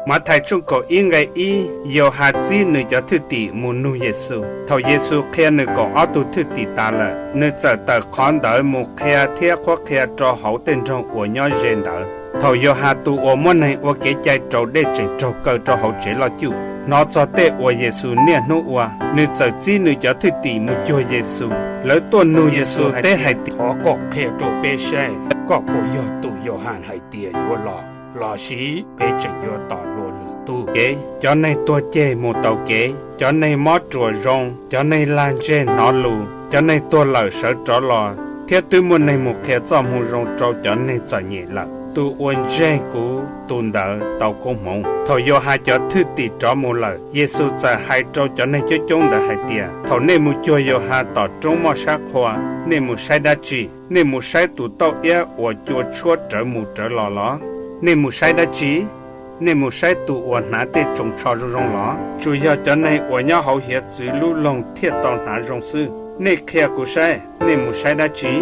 Mathais tshooj kaum ib nqe ib, Yauhas txib nws cov thwj tim mus nug Yexus. Thaum Yexus qhia nws kaum ob tug thwj tim tas lawm, nws txawm tawm qhov ntawd mus qhia thiab qhuab qhia rau hauv tej nroog uas nyob ze ntawd. Thaum Yauhas tus uas muab neeg ua kev cai raus dej tseem raug kaw rau hauv tsev loj cuj, hnov txog tej uas Yexus niaj hnub ua, nws txawm txib nws cov thwj tim mus cuag Yexus. Lawv tuaj nug Yexus teb hais tias, Thov koj qhia rau peb saib, koj puas yog tus Yauhas hais tias yuav los, lossis peb tseem yuav tos dua lwm tug? Kev, cov neeg tuag ceg mus taus kev, cov neeg mob ruas zoo, cov neeg lag ntseg hnov lus, cov neeg tuag lawm sawv rov los, thiab twb muaj neeg mus qhia txoj moo zoo rau cov neeg txom nyem lawm. Tus uas ntseeg kuv, tus ntawd tau koob hmoov. Thaum Yauhas cov thwj tim rov mus lawm, Yexus txawm hais rau cov neeg coob coob ntawd hais tias, Thaum nej mus cuag Yauhas tom roob moj sab qhua, nej mus saib dab tsi? Nej mus saib tus tauj iab uas cua tshuab rawv mus rawv los los? Nej mus saib dab tsi? Nej mus saib tus uas hnav tej tsoos tsho zoo zoo los? Tsuas yog cov neeg uas nyob hauv hiav txwv lub loog thiaj tau hnav zoo xwb. Nej qhia kuv saib, nej mus saib dab tsi?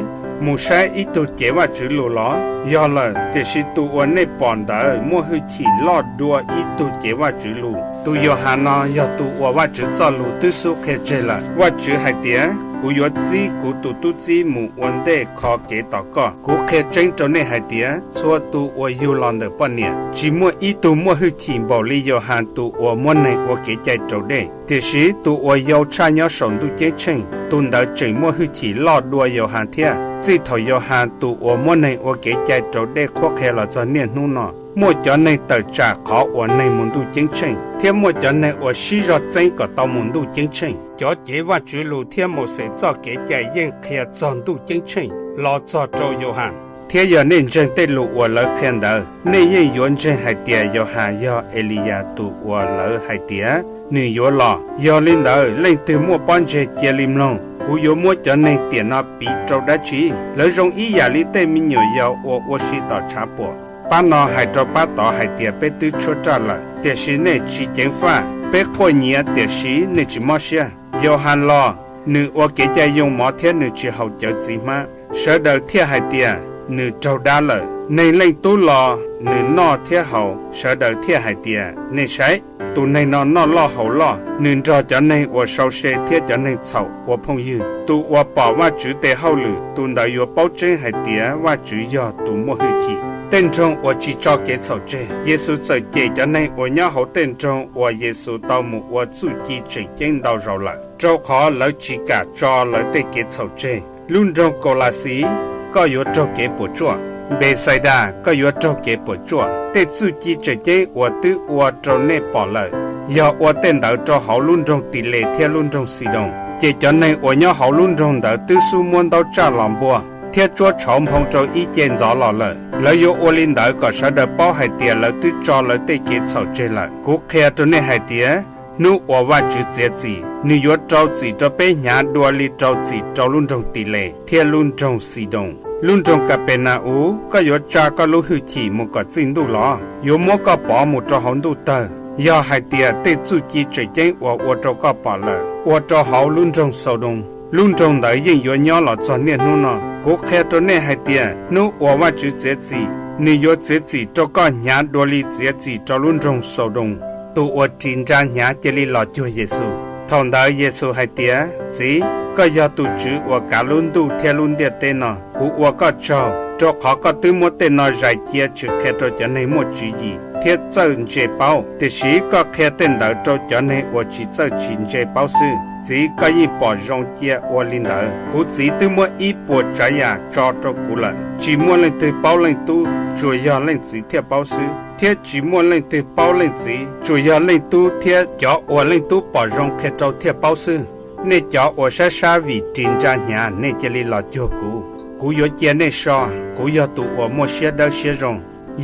Mus saib ib tug cev Vajtswv lus los? Yog lawm, tiam sis tus uas nej pom ntawd muaj hwj chim loj dua ib tug cev Vajtswv lus. Tus Yauhas no yog tus uas Vajtswv txoj lus twb xub qhia tseg lawm. Vajtswv hais tias, Kuv yuav txib kuv tus tub txib mus ua ntej kho kev tos koj. Kuv qhia tseeb rau nej hais tias, txhua tus uas yug los ntawm poj niam, tsis muaj ib tug muaj hwj chim npaum li Yauhas tus uas muab neeg ua kev cai raus dej. Tiam sis tus uas yau tshaj nyob saum ntuj ceeb tsheej, tus ntawd tseem muaj hwj chim loj dua Yauhas thiab. Txij thaum Yauhas tus uas muab neeg ua kev cai raus dej qhuab qhia los txog niaj hnub no, muaj cov neeg tawm tsam qhov uas neeg mus ntuj ceeb tsheej, thiab muaj cov neeg uas sib zog txeeb kom tau mus ntuj ceeb tsheej. Cov cev Vajtswv lus thiab Mauxes txoj kev cai yeej qhia txog ntuj ceeb tsheej los txog rau Yauhas. Thiab yog nej ntseeg tej lus uas lawv qhia ntawd, nej yeej yuav ntseeg hais tias Yauhas yog Eliyas tus uas lawv hais tias nws yuav los. Yog li ntawd, leej twg muaj pob ntseg cia li mloog! Kuv yuav muab cov neeg tiam no piv rau dab tsi? Lawv zoo ib yam li tej me nyuam yaus uas ua si tom tshav puam. Pab no hais rau pab tod hais tias, Peb twb tshuab raj lawm, tiam sis nej tsis ceev faj; peb quaj nyiav, tiam sis nej tsis mob siab. Yauhas los, nws ua kev cai yoo mov thiab nws tsis haus cawv txiv hmab, sawv daws thiaj hais tias, Nws raug dab lawm. Neeg Leej Tub los, nws noj thiab haus, sawv daws thiaj hais tias, Nej saib, tus neeg no noj loj haus loj, nws nrog cov neeg uas sau se thiab cov neeg txhaum ua phooj ywg. Tus uas pom Vajtswv tes hauj lwm, tus ntawd yuav paub tseeb hais tias Vajtswv yog tus muaj hwj chim. Tej nroog uas tsis tso kev txhaum tseg. Yexus txawm cem cov neeg uas nyob hauv tej nroog uas Yexus tau mus ua txuj ci tseem ceeb ntau zaus lawm, rau qhov lawv tsis kam tso lawv tej kev txhaum tseg. Lub nroog Kaulaxis, koj yuav raug kev puas tsuaj! Npexaidas, koj yuav raug kev puas tsuaj! Tej txuj ci tseem ceeb uas twb ua rau nej pom lawm, yog ua tej ntawd rau hauv lub nroog Tiles thiab lub nroog Xidoos, ces cov neeg uas nyob hauv lub nroog ntawd twb xub muab ntaub tsaj los npuaj thiab tsuab tshauv nphoo rau ib ce ntxov los lawm. Lawv yuav ua li ntawd kom sawv daws paub hais tias lawv twb tso lawv tej kev txhaum tseg lawm. Kuv qhia rau nej hais tias, hnub uas Vajtswv txiav txim, nws yuav rau txim rau peb hnyav dua li rau txim rau lub nroog Tiles thiab lub nroog Xidoos. Lub nroog Kapenaus, koj yuav tsa koj lub hwj chim mus kom txij ntuj los? Yuav muab koj pov mus rau hauv ntuj tawg, yog hais tias tej txuj ci tseem ceeb uas ua rau koj pom lawm ua rau hauv lub nroog Xaudoos, lub nroog ntawd yeej yuav nyob los txog niaj hnub no. Kuv qhia rau nej hais tias, hnub uas Vajtswv txiav txim, nws yuav txiav txim rau koj hnyav dua li txiav txim rau lub nroog Xaudoos. Tus uas ris nra hnyav cia li los cuag Yexus. Thaum ntawd Yexus hais tias, Txiv, koj yog tus Tswv uas kav lub ntuj thiab lub ntiaj teb no. Kuv ua koj tsaug, rau qhov koj twb muab tej no zais cia tsis qhia rau cov neeg muaj tswv yim thiab txawj ntse paub, tiam sis koj qhia tej ntawd rau cov neeg uas tsis txawj tsis ntse paub xwb. Txiv, koj yeej pom zoo cia ua li ntawd. Kuv Txiv twb muab ib puas tsav yam tso rau kuv lawm. Tsis muaj leej twg paub Leej Tub, tsuas yog Leej Txiv thiaj paub xwb, thiab tsis muaj leej twg paub Leej Txiv, tsuas yog Leej Tub thiab cov uas Leej Tub pom zoo qhia rau thiaj paub xwb. Nej cov uas saib sab vim ris nra hnyav, nej cia li los cuag kuv, kuv yuav cia nej so. Kuv yog tus uas muaj siab dawb siab zoo,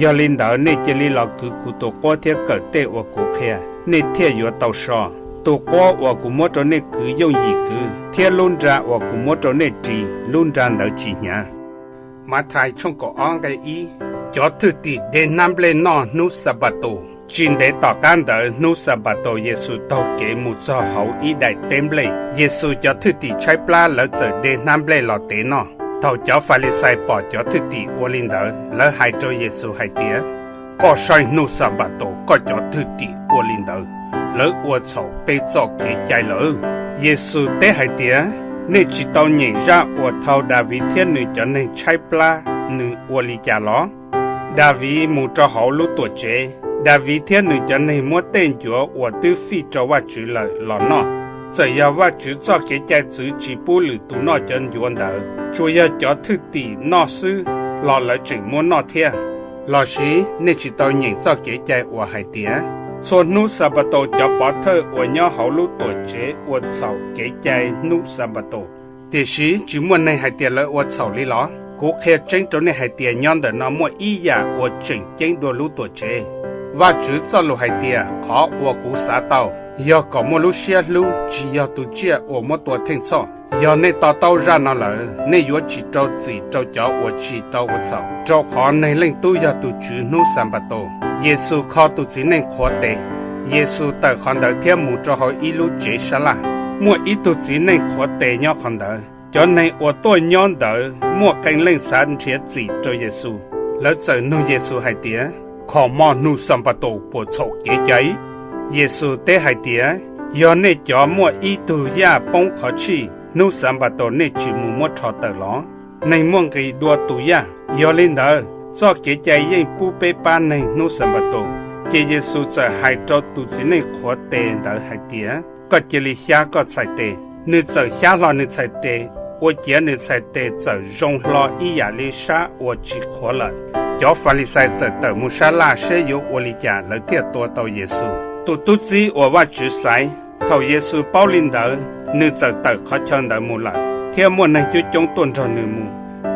yog li ntawd nej cia li los kwv kuv tus quab thiab kawm tej uas kuv qhia, nej thiaj yuav tau so. Tus quab uas kuv muab rau nej kwv yooj yim kwv, thiab lub nra uas kuv muab rau nej ris, lub nra ntawd tsis hnyav. Mathais tshooj kaum ob nqe ib, Cov thwj tim de hnab nplej noj hnub Xanpataus. Tsis ntev tom qab ntawd, hnub Xanpataus Yexus taug kev mus txog hauv ib daim teb nplej. Yexus cov thwj tim tshaib plab, lawv txawm de hnab nplej los tev noj. Thaum cov Falixais pom cov thwj tim ua li ntawd, lawv hais rau Yexus hais tias, Koj saib hnub Xanpataus koj cov thwj tim ua li ntawd, lawv ua txhaum peb txoj kev cai lawm. Yexus teb hais tias, Nej tsis tau nyeem zaj uas thaud Daviv thiab nws cov neeg tshaib plab nws ua li cas los? Daviv mus rau hauv lub Tuamtsev, Daviv thiab nws cov neeg muab tej ncuav uas twb fij rau Vajtswv lawm los noj. Txawm yog Vajtswv txoj kev cai txwv tsis pub lwm tus noj cov ncuav ntawd, tsuas yog cov thwj tim noj xwb los lawv tseem muab noj thiab. Lossis nej tsis tau nyeem txoj kev cai uas hais tias, Txhua hnub Xanpataus cov pov thawj uas nyob hauv lub Tuamtsev ua txhaum kev cai hnub Xanpataus? Tiam sis tsis muaj neeg hais tias lawv ua txhaum li los? Kuv qhia tseeb rau nej hais tias nyob ntawm no muaj ib yam uas tseem ceeb dua lub Tuamtsev. Vajtswv txoj lus hais tias, Qhov uas kuv xav tau, yog kom muaj lub siab hlub, tsis yog tus tsiaj uas muab tua theej txhoj. Yog nej to taub zaj no lawm, nej yuav tsis rau txim rau cov uas tsis tau ua txhaum, rau qhov Neeg Leej Tub yog tus Tswv hnub Xanpataus. Yexus kho tus txiv neej qhuav tes. Yexus tawm qhov ntawd thiab mus rau hauv ib lub tsev sab laj. Muaj ib tug txiv neej qhuav tes nyob qhov ntawd. Cov neeg uas tuaj nyob ntawd muaj qee leej xav nrhiav txim rau Yexus. Lawv txawm nug Yexus hais tias, Kho mob hnub Xanpataus puas txhaum kev cai? Yexus teb hais tias, Yog nej cov muaj ib tug yaj poob qhov tshij, hnub Xanpataus nej tsis mus muab rho tawm los? Neeg muaj nqis dua tus yaj. Yog li ntawd, txoj kev cai yeej pub peb pab neeg hnub Xanpataus. Ces Yexus txawm hais rau tus txiv neej qhuav tes ntawd hais tias, Koj cia li xyab koj txhais tes. Nws txawm xyab hlo nws txhais tes, ua ciav nws txhais tes txawm zoo hlo ib yam li sab uas tsis qhuav lawm. Cov Falixais txawm tawm mus sab laj saib yuav ua li cas lawv thiaj tua tau Yexus. Tus tub txib uas Vajtswv xaiv. Thaum Yexus paub li ntawd, nws txawm tawm qhov chaw ntawd mus lawm, thiab muaj neeg coob coob tuaj nrog nws mus.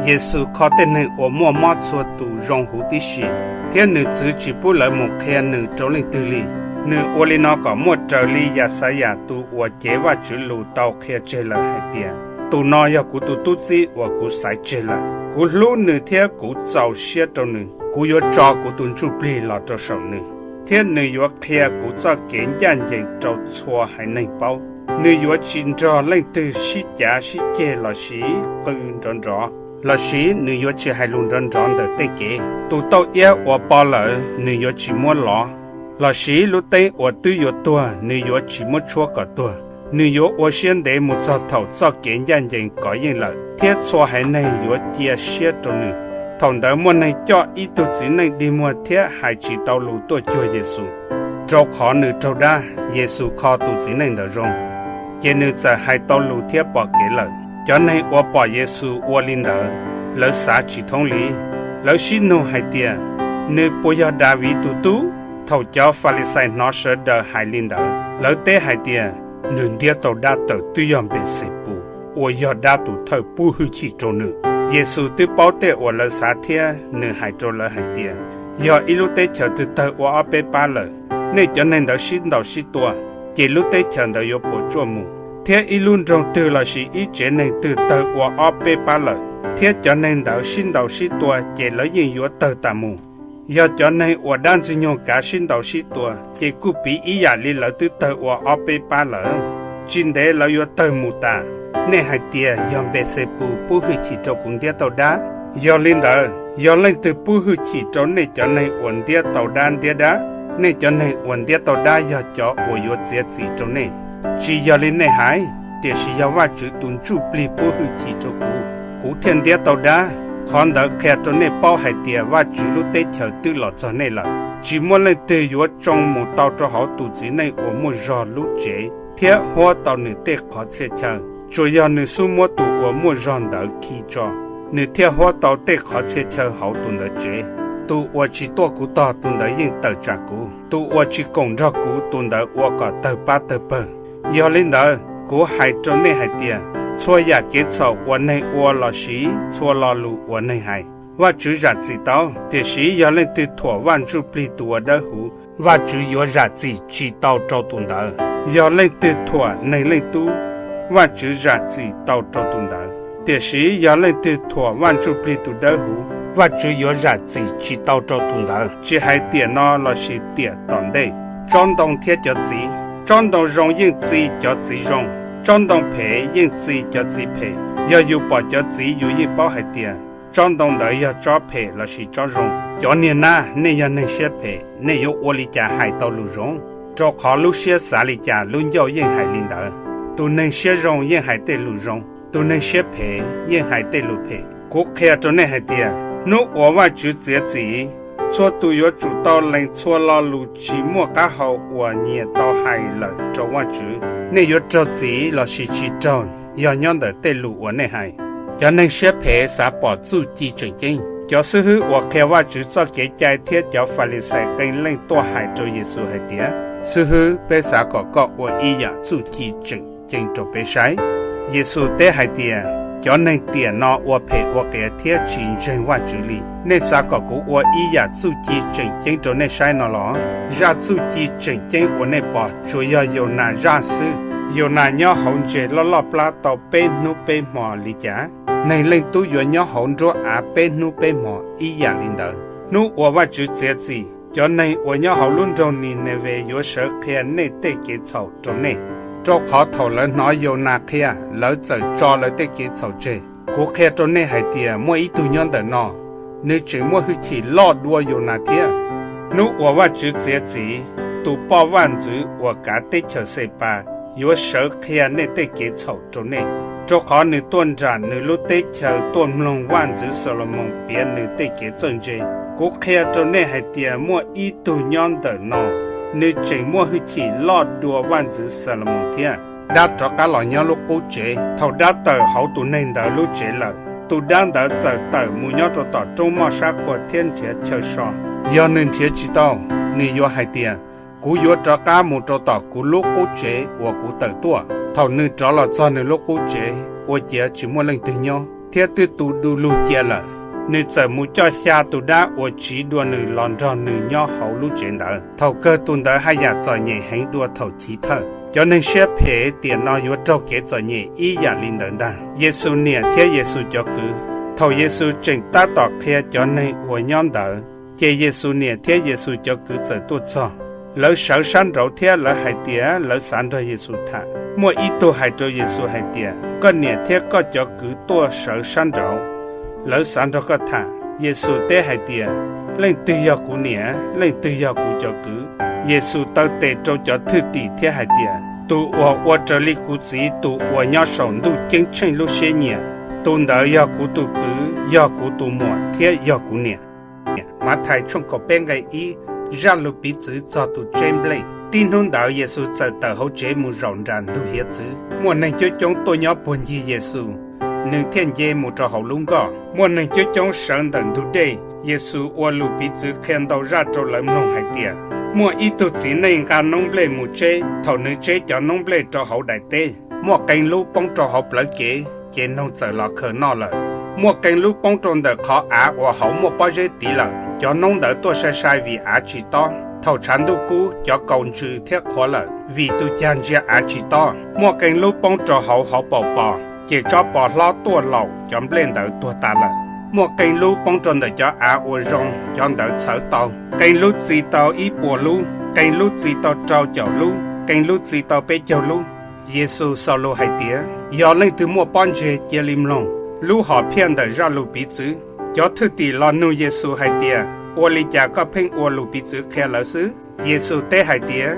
Yexus kho tej neeg uas muaj mob txhua tus zoo huv tib si, thiab nws txwv tsis pub lawv mus qhia nws rau leej twg li. Nws ua li no kom muaj raws li Yaxayas tus uas cev Vajtswv lus tau qhia tseg lawm hais tias, Tus no yog kuv tus tub txib uas kuv xaiv tseg lawm. Kuv hlub nws thiab kuv txaus siab rau nws. Kuv yuav tso kuv tus ntsuj plig los rau saum nws, thiab nws yuav qhia kuv txoj kev ncaj ncees rau txhua haiv neeg paub. Nws yuav tsis nrog leej twg sib cav sib ceg lossis qw nrov nrov, lossis nws yuav tsis hais lus nrov nrov ntawm tej kev. Tus tauj iab uas po lawm nws yuav tsis muab lov, lossis lub teeb uas twb yuav tuag nws yuav tsis muab tshuab kom tuag. Nws yuav ua siab ntev mus txog thaum txoj kev ncaj ncees kov yeej lawm, thiab txhua haiv neeg yuav cia siab rau nws. Thaum ntawd muaj neeg coj ib tug txiv neej dig muag thiab hais tsis tau lus tuaj cuag Yexus, rau qhov nws raug dab. Yexus kho tus txiv neej ntawd zoo, ces nws txawm hais tau lus thiab pom kev lawm. Cov neeg uas pom Yexus ua li ntawd, lawv xav tsis thoob li. Lawv sib nug hais tias, Nws puas yog Daviv tus tub? Thaum cov Falixais hnov sawv daws hais li ntawd, lawv teb hais tias, Nws ntiab tau dab tawm twb yog Npexepus uas yog dab tus thawj pub hwj chim rau nws. Yexus twb paub tej uas lawv xav thiab nws hais rau lawv hais tias, Yog ib lub teb chaws twg tawg ua ob peb pab lawm, nej cov neeg ntawd sib ntaus sib tua, ces lub teb chaws ntawd yuav puas tsuaj mus. Thiab ib lub nroog twg lossis ib tsev neeg twg tawg ua ob peb pab lawm, thiab cov neeg ntawd sib ntaus sib tua, ces lawv yeej yuav tawg tas mus. Yog cov neeg uas dab Ntxwg nyoog kav sib ntaus sib tua, ces kuj piv ib yam li lawv twb tawg ua ob peb pab lawm, tsis ntev lawv yuav tawg mus tas. Nej hais tias yog Npexepus pub hwj chim rau kuv ntiab tau dab. Yog li ntawd, yog leej twg pub hwj chim rau nej cov neeg uas ntiab tau dab ntiab dab, nej cov neeg uas ntiab tau dab yog cov uas yuav txiav txim rau nej. Tsis yog li nej hais, tiam sis yog Vajtswv tus Ntsujplig pub hwj chim rau kuv, kuv thiaj ntiab tau dab. Qhov ntawd qhia rau nej paub hais tias Vajtswv lub teb chaws twb los txog nej lawm. Tsis muaj leej twg yuav tsoo mus tau rau hauv tus txiv neej uas muaj zog lub tsev thiab huab tau nws tej qhov txhia chaw, tsuas yog nws xub muab tus uas muaj zog ntawd khi tso, nws thiaj huab tau tej qhov txhia chaw hauv tus ntawd tsev. Tus uas tsis tuaj kuv tog, tus ntawd yeej tawm tsam kuv. Tus uas tsis koom nrog kuv, tus ntawd ua kom tawg pab tawg pawg. Yog li ntawd, kuv hais rau nej hais tias, txhua yam kev txhaum uas neeg ua lossis txhua lo lus uas neeg hais, Vajtswv zam txim tau. Tiam sis yog leej twg thuam Vaj Ntsujplig tus uas Dawbhuv, Vajtswv yuav zam txim tsis tau rau tus ntawd. Yog leej twg thuam Neeg Leej Tub, Vajtswv zam txim tau rau tus ntawd. Tiam sis yog leej twg thuam Vaj Ntsujplig tus Dawbhuv, Vajtswv yuav zam txim tsis tau rau tus ntawd, tsis hais tiam no lossis tiam tom ntej. Tsob ntoo thiab cov txiv. Tsob ntoo zoo yeej txi cov txiv zoo, tsob ntoo phem yeej txi cov txiv phem. Yog yus pom cov txiv, yus yeej paub hais tias tsob ntoo ntawd yog tsob phem lossis tsob zoo. Cov niag nab, nej yog neeg siab phem, nej yuav ua li cas hais tau lus zoo? Rau qhov lub siab xav li cas, lub ncauj yeej hais li ntawd. Tus neeg siab zoo yeej hais tej lus zoo, tus neeg siab phem yeej hais tej lus phem. Kuv qhia rau nej hais tias, hnub uas Vajtswv txiav txim, txhua tus yuav tsum tau lees txhua lo lus tsis muaj qab hau uas nyias tau hais lawm rau Vajtswv. Nej yuav raug txim lossis tsis raug, yog nyob ntawm tej lus uas nej hais. Cov neeg siab phem xav pom txuj ci tseem ceeb. Cov xib hwb uas qhia Vajtswv txoj kev cai thiab cov Falixais qee leej tuaj hais rau Yexus hais tias, Xib hwb, peb xav kom koj ua ib yam txuj ci tseem ceeb rau peb saib. Yexus teb hais tias, Cov neeg tiam no ua phem ua qias thiab tsis ntseeg Vajtswv li. Nej xav kom kuv ua ib yam txuj ci tseem ceeb rau nej saib no los? Zaj txuj ci tseem ceeb uas nej pom tsuas yog Yaunas zaj xwb. Yaunas nyob hauv ntses loj loj plab tau peb hnub peb hmo li cas? Neeg Leej Tub yuav nyob hauv nruab av peb hnub peb hmo ib yam li ntawd. Hnub uas Vajtswv txiav txim, cov neeg uas nyob hauv lub nroog Nineves yuav sawv qhia nej tej kev txhaum rau nej, rau qhov thaum lawv hnov Yaunas qhia, lawv txawm tso lawv tej kev txhaum tseg. Kuv qhia rau nej hais tias, muaj ib tug nyob ntawm no, nws tseem muaj hwj chim loj dua Yaunas thiab. Hnub uas Vajtswv txiav txim, tus poj vaj ntxwv uas kav teb chaws Xepas yuav sawv qhia nej tej kev txhaum rau nej, rau qhov nws tuaj nram nws lub teb chaws tuaj mloog Vaj ntxwv Xalumoos piav nws tej kev txawj ntse. Kuv qhia rau nej hais tias, muaj ib tug nyob ntawm no, nws tseem muaj hwj chim loj dua Vaj ntxwv Xalumoos thiab. Dab rov qab los nyob lub qub tsev. Thaum dab tawm hauv tus neeg ntawd lub tsev lawm, tus dab ntawd txawm tawm mus nyob rau tom roob moj sab qhua thiab nrhiav chaw so. Yog nws nrhiav tsis tau, nws yuav hais tias, Kuv yuav rov qab mus rau tom kuv lub qub tsev uas kuv tawm tuaj. Thaum nws rov los txog nws lub qub tsev, ua ciav tsis muaj leej twg nyob, thiab twb tu du lug cia lawm. Nws txawm mus coj xya tus dab uas tsiv dua nws los nrog nws nyob hauv lub tsev ntawd. Thaum kawg tus ntawd haj yam txom nyem heev dua thaum chiv thawj. Cov neeg siab phem tiam no yuav raug kev txom nyem ib yam li ntawd ntag. Yexus niam thiab Yexus cov kwv. Thaum Yexus tseem tab tom qhia cov neeg uas nyob ntawd, ces Yexus niam thiab Yexus cov kwv txawm tuaj txog. Lawv sawv sab nraud thiab lawv hais tias lawv xav nrog Yexus tham. Muaj ib tug hais rau Yexus hais tias, Koj niam thiab koj cov kwv tuaj sawv sab nraud, lawv xav nrog koj tham. Yexus teb hais tias, Leej twg yog kuv niam, leej twg yog kuv cov kwv? Yexus taw tes rau cov thwj tim thiab hais tias, Tus uas ua raws li kuv Txiv tus uas nyob saum ntuj ceeb tsheej lub siab nyiam, tus ntawd yog kuv tus kwv, yog kuv tus muam thiab yog kuv niam. Mathais tshooj kaum peb nqe ib. Zaj lus piv txwv txog tus tseb nplej. Tib hnub ntawd Yexus txawm tawm hauv tsev mus zaum nram ntug hiav txwv. Muaj neeg coob coob tuaj nyob puag ncig Yexus, nws thiaj nce mus rau hauv lub nkoj. Muaj neeg coob coob sawv ntawm ntug dej, Yexus ua lus piv txwv qhia ntau zaj rau lawv mloog hais tias, Muaj ib tug txiv neej nqa noob nplej mus tseb. Thaum nws tseb cov noob nplej rau hauv daim teb, muaj qee lub poob rau hauv plawv kev, ces noog txawm los khaws noj lawm. Muaj qee lub poob rau ntawm qhov av uas hauv muaj pob zeb tiv lawm. Cov noob ntawd tuaj sai sai vim av tsis tob. Thaum tshav ntuj kub, cov kaus ntsws thiab qhuav lawm, vim tus cag ntsia av tsis tob. Muaj qee lub poob rau hauv hauv paus pos, ces tsob pos hlob tuaj laum, cov nplej ntawd tuag tas lawm. Muaj qee lub poob rau ntawm cov av uas zoo, cov ntawd txhawv tau. Qee lub txi tau ib puas lub, qee lub txi tau rau caum lub, qee lub txi tau peb caug lub. Yexus xaus lus hais tias, Yog leej twg muaj pob ntseg, cia li mloog. Lub hom phiaj ntawm zaj lus piv txwv. Cov thwj tim los nug Yexus hais tias, Ua li cas koj pheej ua lus piv txwv qhia lawv xwb? Yexus teb hais tias,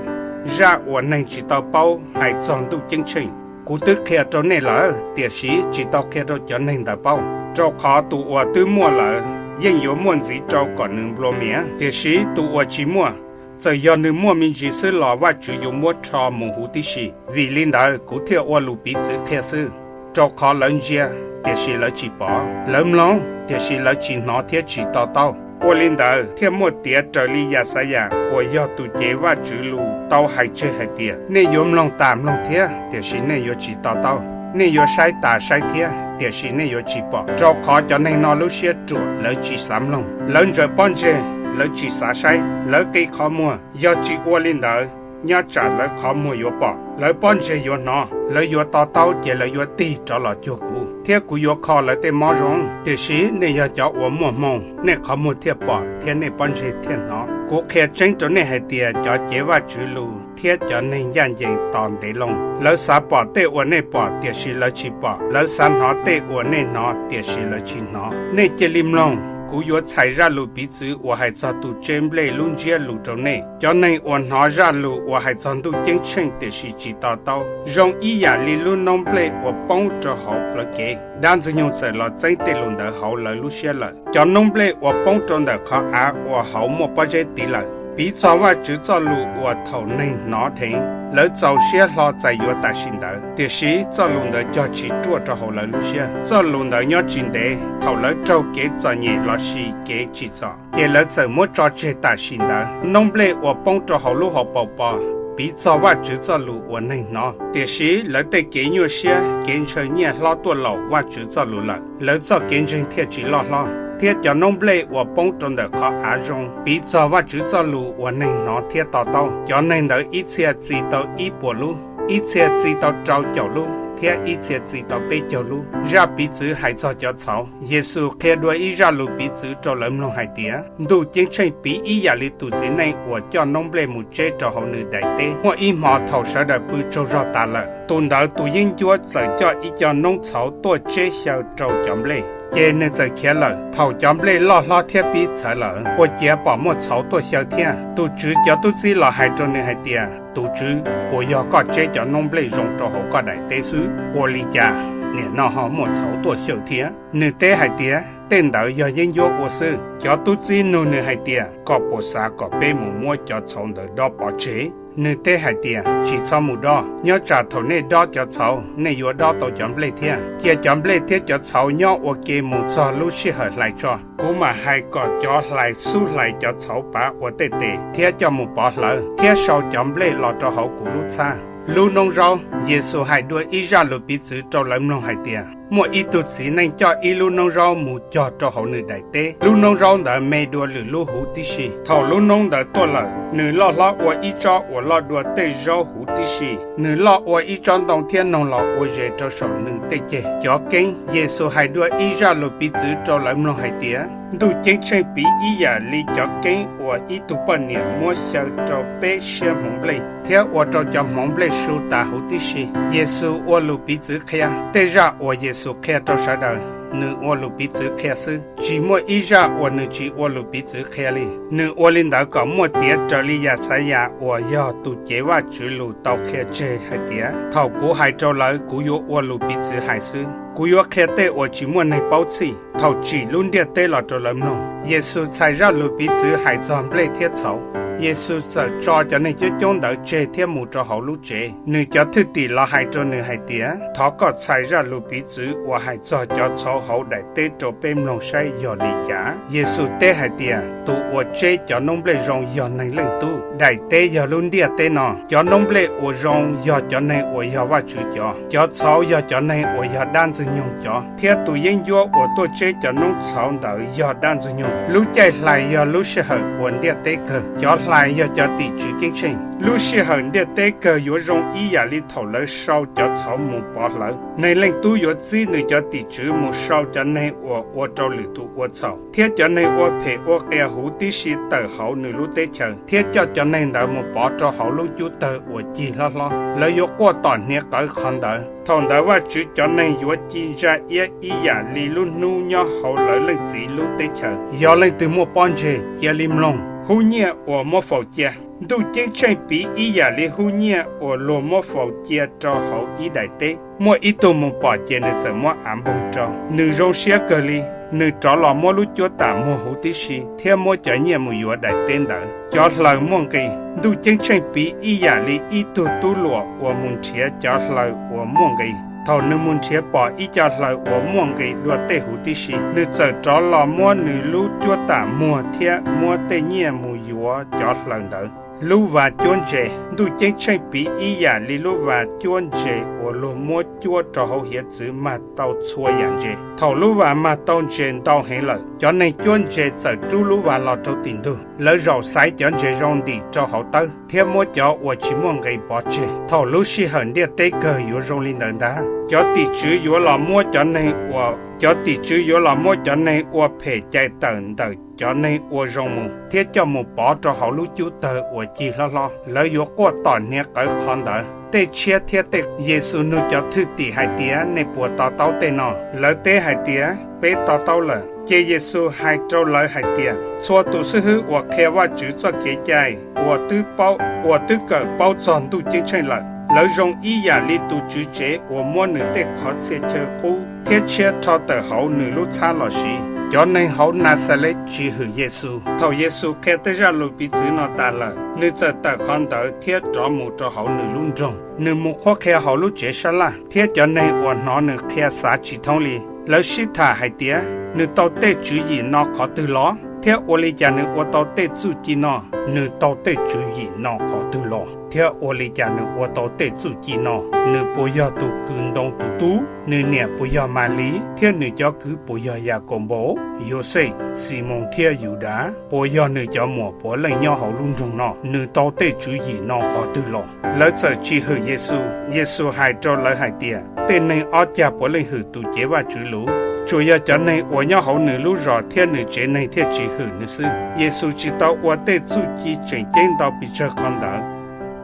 Zaj uas neeg tsis tau paub hais txog ntuj ceeb tsheej, kuv twb qhia rau nej lawm, tiam sis tsis tau qhia rau cov neeg ntawd paub, rau qhov tus uas twb muaj lawm yeej yuav muaj ntxiv rau kom nws nplua mias. Tiam sis tus uas tsis muaj, txawm yog nws muaj me ntsis xwb los Vajtswv yuav muab rho mus huv tib si. Vim li ntawd kuv thiaj ua lus piv txwv qhia xwb, rau qhov lawv ntsia, tiam sis lawv tsis pom, lawv mloog, tiam sis lawv tsis hnov thiab tsis to taub. Ua li ntawd thiaj muaj tiav raws li Yaxayas uas yog tus cev Vajtswv lus tau hais tseg hais tias, Nej yuav mloog tas mloog thiab, tiam sis nej yuav tsis to taub; nej yuav saib tas saib thiab, tiam sis nej yuav tsis pom. Rau qhov cov neeg no lub siab ruam, lawv tsis xav mloog; lawv ntsaws pob ntseg, lawv tsis xav saib; lawv qi qhov muag, yog tsis ua li ntawd, nyob tsam lawv qhov muag yuav pom, lawv pob ntseg yuav hnov, lawv yuav to taub, ces lawv yuav tig rov los cuag kuv, thiab kuv yuav kho lawv tej mob zoo. Tiam sis nej yog cov uas muaj hmoo, nej qhov muag thiaj pom thiab nej pob ntseg thiaj hnov. Kuv qhia tseeb rau nej hais tias, cov cev Vajtswv lus thiab cov neeg ncaj ncees tos ntev loo, lawv xav pom tej uas nej pom, tiam sis lawv tsis pom; lawv xav hnov tej uas nej hnov, tiam sis lawv tsis hnov. Nej cia li mloog, Kuv yuav txhais zaj lus piv txwv uas hais txog tus tseb nplej lub ntsiab lus rau nej. Cov neeg uas hnov zaj lus uas hais txog Ntuj Ceeb tsheej tiam sis tsis to taub, zoo ib yam li lub noob nplej uas poob rau hauv plawv kev. Dab Ntxwg nyoog txawm los txeeb tej lus ntawd hauv lawv lub siab lawm. Cov noob nplej uas poob rau ntawm qhov av uas hauv muaj pob zeb tiv lawm, piv txog Vajtswv txoj lus uas thaum neeg hnov dheev, lawv txaus siab hlo txais yuav tam sim ntawd, tiam sis txoj lus ntawd cog tsis ruaj rau hauv lawv lub siab. Txoj lus ntawd nyob tsis ntev, thaum lawv raug kev txom nyem lossis kev tsim txom, ces lawv txawm muab tso tseg tam sim ntawd. Noob nplej uas poob rau hauv lub hauv paus pos piv txog Vajtswv txoj lus uas neeg hnov, tiam sis lawv tej kev nyuaj siab, kev ntshaw nyiaj hlob tuaj laum Vajtswv txoj lus lawm, lawv txoj kev ntseeg thiaj tsis loj hlob. Thiab cov noob nplej uas poob rau ntawm qhov av zoo piv txog Vajtswv txoj lus uas neeg hnov thiab to taub. Cov neeg ntawd ib txhia txi tau ib puas lub, ib txhia txi tau rau caum lub, thiab ib txhia txi tau peb caug lub. Zaj piv txwv hais txog cov txhauv. Yexus qhia dua ib zaj lus piv txwv rau lawv mloog hais tias, Ntuj Ceeb tsheej piv ib yam li tus txiv neej uas coj noob nplej mus tseb rau hauv nws daim teb. Muaj ib hmo thaum sawv daws pw tsaug zog tas lawm, tus ntawd tus yeeb ncuab txawm coj ib co noob txhauv tuaj tseb xyaw rau cov nplej, ces nws txawm khiav lawm. Thaum cov nplej loj hlob thiab pib txhawv lawm, ua ciav pom muaj txhauv tuaj xyaw thiab. Tus tswv cov tub txib los hais rau nws hais tias, Tus tswv, puas yog koj tseb cov noob nplej zoo rau hauv koj daim teb xwb? Ua li cas nim no ho muaj txhauv tuaj xyaw thiab? Nws teb hais tias, Tej ntawd yog yeeb ncuab ua xwb. Cov tub txib nug nws hais tias, Koj puas xav kom peb mus muab cov txhauv ntawd dob pov tseg? Nws teb hais tias, Tsis txhob mus dob, nyob tsam thaum nej dob cov txhauv, nej yuav dob tau cov nplej thiab. Cia cov nplej thiab cov txhauv nyob ua ke mus txog lub sij hawm hlais tso. Kuv mam hais kom cov hlais xub hlais cov txhauv pav ua tej tes thiab coj mus pov hlawv, thiab sau cov nplej los rau hauv kuv lub txhab. Lub noob zaub. Yexus hais dua ib zaj lus piv txwv rau lawv mloog hais tias, Muaj ib tug txiv neej coj ib lub noob zaub mus cog rau hauv nws daim teb. Lub noob zaub ntawd me dua lwm lub huv tib si. Thaum lub noob ntawd tuaj lawm, nws loj hlob ua ib tsob uas loj dua tej zaub huv tib si. Nws loj ua ib tsob ntoo thiab noog los ua zes rau saum nws tej ceg. Cov keeb. Yexus hais dua ib zaj lus piv txwv rau lawv mloog hais tias, Ntuj Ceeb tsheej piv ib yam li cov keeb uas ib tug poj niam muab xyaw rau peb siab hmoov nplej, thiab ua rau cov hmoov nplej su tas huv tib si. Yexus ua lus piv txwv qhia. Tej zaj uas Yexus qhia rau sawv daws, nws ua lus piv txwv qhia xwb, tsis muaj ib zaj uas nws tsis ua lus piv txwv qhia li. Nws ua li ntawd kom muaj tiav raws li Yaxayas uas yog tus cev Vajtswv lus tau qhia tseg hais tias, Thaum kuv hais rau lawv, kuv yuav ua lus piv txwv hais xwb, kuv yuav qhia tej uas tsis muaj neeg paub txhij thaum tsim lub ntiaj teb los rau lawv mloog. Yexus txhais zaj lus piv txwv hais txog nplej thiab txhauv. Yexus txawm tso cov neeg coob coob ntawd tseg thiab mus rau hauv lub tsev. Nws cov thwj tim los hais rau nws hais tias, Thov koj txhais zaj lus piv txwv uas hais txog cov txhauv hauv daim teb rau peb mloog saib yog li cas. Yexus teb hais tias, Tus uas tseb cov noob nplej zoo yog Neeg Leej Tub. Daim teb yog lub ntiaj teb no. Cov noob nplej uas zoo yog cov neeg uas yog Vajtswv cov. Cov txhauv yog cov neeg uas yog dab Ntxwg nyoog cov, thiab tus yeeb ncuab uas tuaj tseb cov noob txhauv ntawd yog dab Ntxwg nyoog. Lub caij hlais yog lub sij hawm uas ntiaj teb kawg. Cov hlais yog cov tim tswv ceeb tsheej. Lub sij hawm ntiaj teb kawg yuav zoo ib yam li thaum lawv sau cov txhauv mus pov hlawv. Neeg Leej Tub yuav txib nws cov tim tswv mus sau cov neeg uas ua rau lwm tus ua txhaum thiab cov neeg ua phem ua qias huv tib si tawm hauv nws lub teb chaws, thiab coj cov neeg ntawd mus pov rau hauv lub cub tawg uas cig hlob hlob. Lawv yuav quaj tom hniav qawv qhov ntawd. Thaum ntawd Vajtswv cov neeg yuav ci ntsa iab ib yam li lub hnub nyob hauv lawv Leej Txiv lub teb chaws. Yog leej twg muaj pob ntseg, cia li mloog. Hub nyiaj uas muab faus cia. Ntuj Ceeb tsheej piv ib yam li hub nyiaj uas luag muab faus cia rau hauv ib daim teb. Muaj ib tug mus pom ces nws txawm muab av npoog rau. Nws zoo siab kawg li. Nws rov los muab lub cuab tam muag huv tib si thiab muab cov nyiaj mus yuav daim teb ntawd. Cov hlaws muaj nqis. Ntuj Ceeb tsheej piv ib yam li ib tug tub luam uas mus nrhiav cov hlaws uas muaj nqis. Thaum nws mus nrhiav pom ib co hlaws uas muaj nqis dua tej huv tib si, nws txawm rov los muab nws lub cuab tam muag thiab muab tej nyiaj mus yuav cov hlaws ntawd. Lub vas cuab ntses. Ntuj Ceeb tsheej piv ib yam li lub vas cuab ntses uas luag muab cuab rau hauv hiav txwv mag tau txhua yam ntses. Thaum lub vas mag tau ntses ntau heev lawm, cov neeg cuab ntses txawm rub lub vas los rau tim ntug. Lawv zaum xaiv cov ntses zoo ntim rau hauv tawb thiab muab cov uas tsis muaj nqis pov tseg. Thaum lub sij hawm ntiaj teb kawg yuav zoo li ntawd ntag. Cov tim tswv yuav los muab cov neeg ua, cov tim tswv yuav los muab cov neeg ua phem cais tawm ntawm cov neeg ua zoo mus thiab coj mus pov rau hauv lub cub tawg uas cig hlob hlob. Lawv yuav quaj tom hniav qawv qhov ntawd. Tej tshiab thiab tej. Yexus nug cov thwj tim hais tias, Nej puas to taub tej no? Lawv teb hais tias, peb to taub lawm. Ces Yexus hais rau lawv hais tias, txhua tus xib hwb uas qhia Vajtswv txoj kev cai uas twb kawm paub txog Ntuj Ceeb tsheej lawm, lawv zoo ib yam li tus tswv tsev uas muab nws tej qhov txhia chaw qub thiab tshiab rho tawm hauv nws lub txhab los siv. Cov neeg hauv Naxales tsis hwm Yexus. Thaum Yexus qhia tej zaj lus piv txwv no tas lawm, nws txawm tawm qhov ntawd thiab rov mus rau hauv nws lub nroog. Nws mus qhuab qhia hauv lub tsev sab laj, thiab cov neeg uas hnov nws qhia xav tsis thoob li. Lawv sib tham hais tias, nws tau tej tswv yim no qhov twg los? Thiab ua li cas nws ua tau tej txuj ci no? Nws tau tej tswv yim no qhov twg los? Thiab ua li cas nws ua tau tej txuj ci no? Nws puas yog tus kws ntoo tus tub? Nws niam puas yog Malis? Thiab nws cov kwv puas yog Yakaunpaus, Yauxej, Ximoos thiab Yudas? Puas yog nws cov muam puav leej nyob hauv lub nroog no? Nws tau tej tswv yim no qhov twg los? Lawv txawm tsis hwm Yexus. Yexus hais rau lawv hais tias, tej neeg ob cag puav leej hwm tus cev Vajtswv lus, tsuas yog cov neeg uas nyob hauv nws lub zos thiab nws tsev neeg thiaj tsis hwm nws xwb. Yexus tsis tau ua tej txuj ci tseem ceeb ntau pes tsawg qhov ntawd,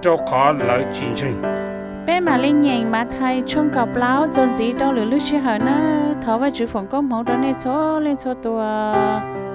rau qhov lawv tsis ntseeg. Peb mam li nyeem Mathais tshooj kaum plaub txuas ntxiv rau lwm lub sij hawm na. Thov Vajtswv foom koob hmoov rau nej txhua leej txhua tus.